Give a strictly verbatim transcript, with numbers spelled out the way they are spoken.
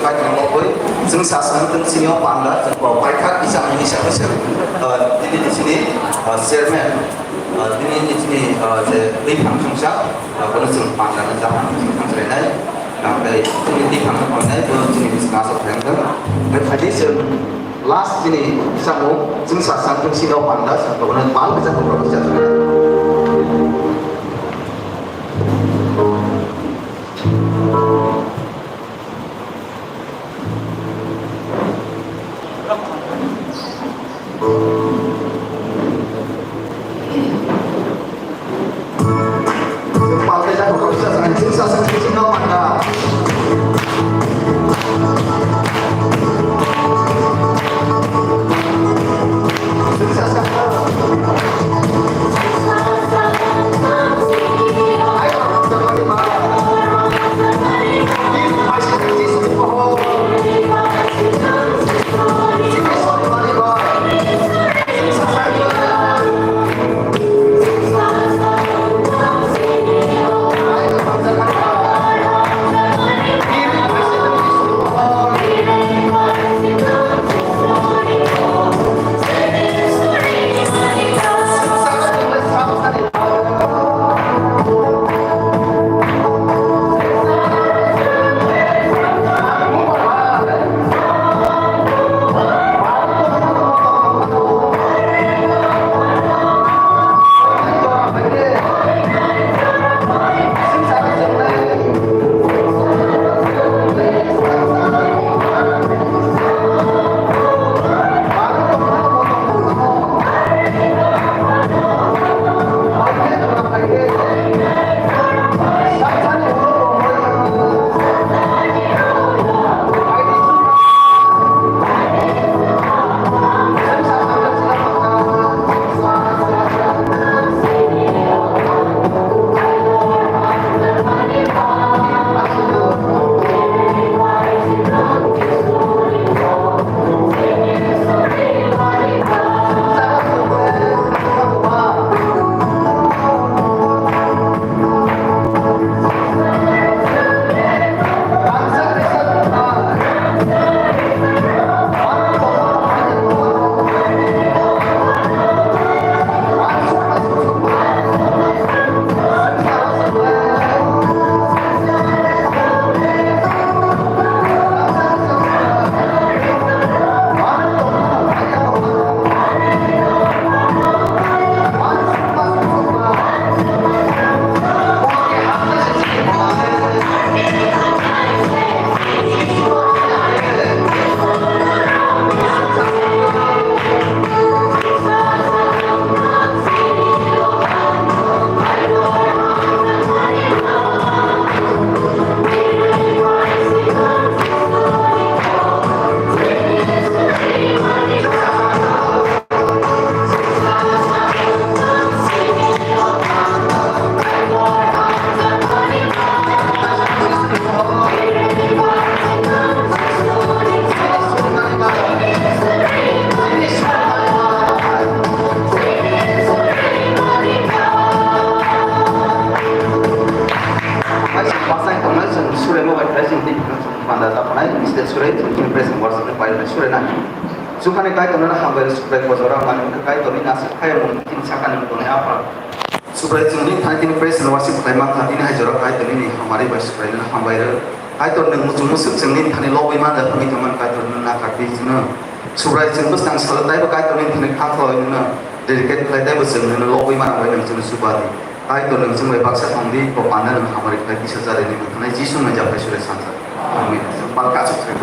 Kaitor mokoi, chwng sa sa tong sini o panda, chwng bo paikha kisa mini sa kisa, eh, tini di sini, eh, chairman, eh, tini di sini, eh, je bwphang chwngsa, eh, bono chwng panda na japan chwng thangchwrainai, eh, tei tini bwphang no pannai, bono chini bising asok thang thang. Tei phaidi chwng last chini samung, chwng sa sa tong sini o panda, chwng bono pal kisa bono kisa. Hai, chwng kwchang tongnai, chwng surai mobile khai, chwng tei panda ta phanai, mistake surai, chwng chini present worship ni pai surai na. Chukhani Kaitorno hambai rw, Subrai Bojora, mani wngkha Kaitorni nasik khaimung tini sakani wng tongnai Apha. Subrai chwngni thani tini praise and worship khlai mankha, tini hai jora Kaitorni ni hamari bai Subrai no hambai rw. Kaitor nwng muchung musuk chwngni thani lobwi manjak wngwi tongmani Kaitor nwng nakardi chwngno. Subrai chwng bwskang salo taibo Kaitorni thani kha khlai nwngno dedicate khlai taibo chwng nwngno lobwi manwi nwng chwngno chuba di. Kaitor nwng chwng bai baksa thang di, bo panda nwng hamari khlai kisa jarani nwng thanai Jisu nwng japai Subrai sansa. Amen. Palka aswk.